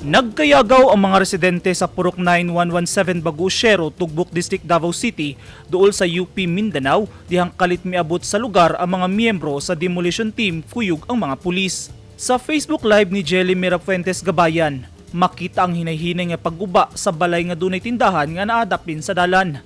Nagkayagaw ang mga residente sa Purok 9117 Bago Ushero, Tugbok District, Davao City, duol sa UP Mindanao, dihang kalit miabot sa lugar ang mga miyembro sa demolition team kuyog ang mga pulis. Sa Facebook Live ni Jelly Mirafuentes Gabayan, makita ang hinay-hinay nga pagguba sa balay nga dunay tindahan nga naadapin sa dalan.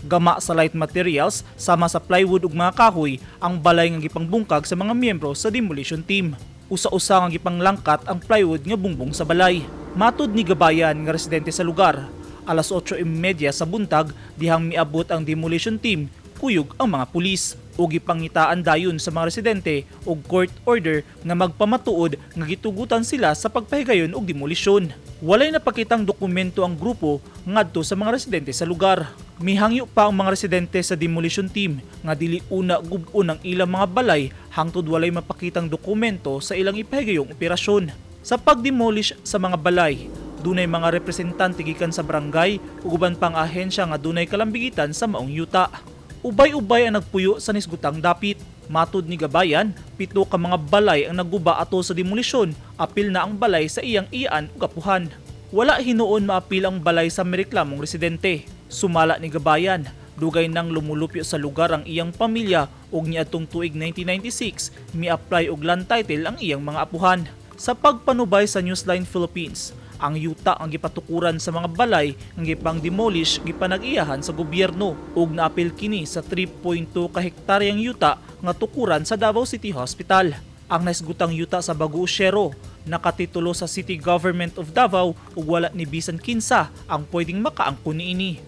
Gama sa light materials sama sa plywood ug mga kahoy ang balay nga gipangbungkag sa mga miyembro sa demolition team. Usa-usa nga gipanglangkat ang plywood nga bungbong sa balay. Matud ni Gabayan nga residente sa lugar, alas 8:30 sa buntag dihang miabot ang demolition team kuyog ang mga pulis ug gipangitaan dayon sa mga residente og court order nga magpamatuod nga gitugutan sila sa pagpahigayon og demolisyon. Walay napakitang dokumento ang grupo ngadto sa mga residente sa lugar. Mihangyo pa ang mga residente sa demolition team nga dili una gub-on ang ilang mga balay hangtod walay mapakitang dokumento sa ilang ipahigayong operasyon. Sa pagdemolish sa mga balay, dunay mga representante gikan sa barangay ug uban pang ahensya nga dunay kalambigitan sa maong yuta. Ubay-ubay ang nagpuyo sa nisgutang dapit. Matud ni Gabayan, 7 ka mga balay ang naguba ato sa demolisyon, apil na ang balay sa iyang iyaan ug apuhan. Wala hinuon maapil ang balay sa mireklamong residente. Sumala ni Gabayan, dugay nang lumulupyo sa lugar ang iyang pamilya ug niadtong tuig 1996 mi-apply og land title ang iyang mga apuhan. Sa pagpanubay sa Newsline Philippines, ang yuta ang gipatukuran sa mga balay ang gipang demolish gipanag-iyahan sa gobyerno ug naapil kini sa 3.2 ka hektaryang yuta nga tukuran sa Davao City Hospital. Ang naisgutang yuta sa Bago Ushero nakatitulo sa City Government of Davao ug wala ni bisan kinsa ang pwedeng makaangkon niini.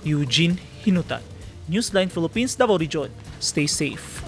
Eugene Hinutan, Newsline Philippines, Davao Region. Stay safe.